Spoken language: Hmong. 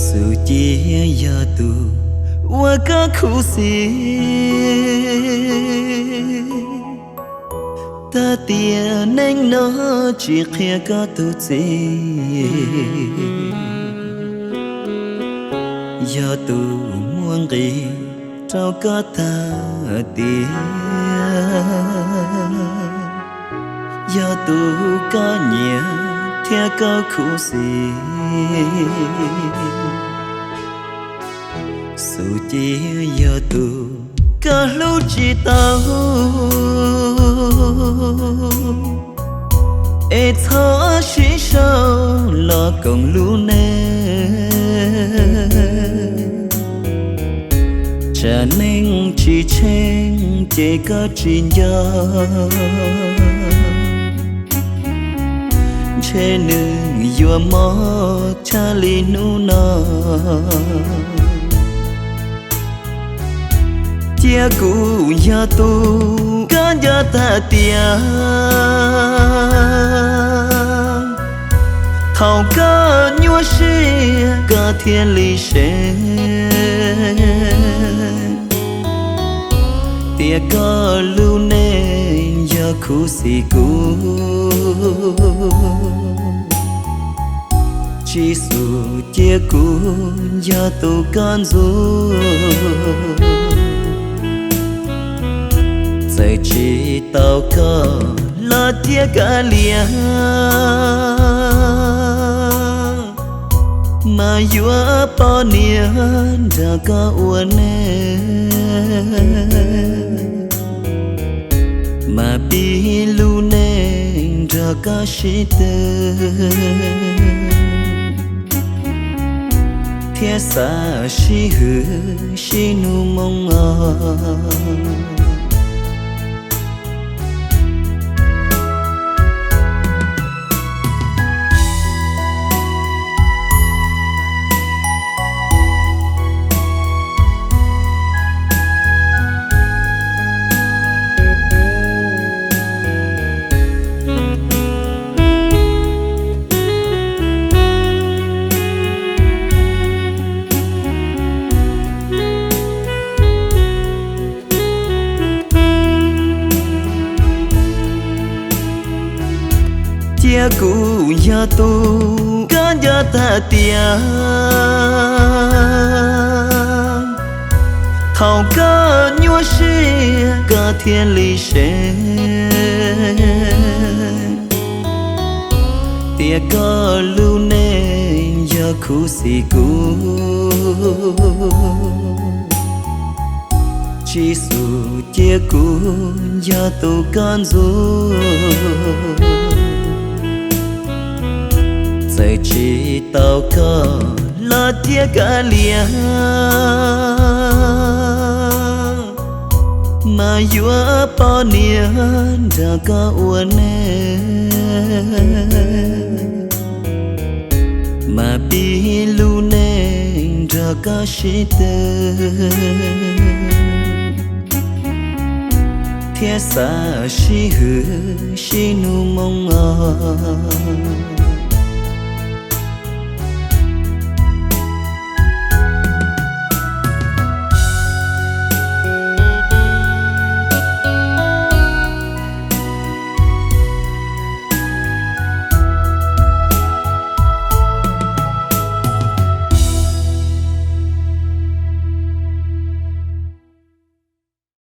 Xub cia yog tus uas koj khuv xim, tag tias neej no tsis qhia koj tus txiv, yog tus muaj nqis rau koj tag tiag, yog tus koj nyiam thiab koj khuv xim. Xub cia yog tus koj hlub tsis tau, es txhob sib sau los koom lub neej. Tsam neej tsis tsheej ces koj tsis nco, ntshe nws yuav mob tshaj li hnub no. Cia kuv yog tus koj nco tag tias, thaum koj nyuaj siab koj thiaj li seev, tias koj lub neej yog khuv xim kuv. Tsis xum cia kuv yog tus koj ntxub, txawm tsis tau koj los cia kav liam, mas yuav poj niam nrog koj ua neej, mas pib lub neej nrog koj sib tw, thiab xav sib hwm sib hnub moo os. Cia kuv yog tus koj nco tag tias, thaum koj nyuaj siab koj thiaj li seev, tias koj lub neej yog khuv xim kuv. Tsis xum cia kuv yog tus koj ntxub, txawm tsis tau koj los cia kav liam, mas yuav poj niam nrog koj ua neej, mas pib lub neej nrog koj sib tw, thiab xav sib hwm sib hnub moo os.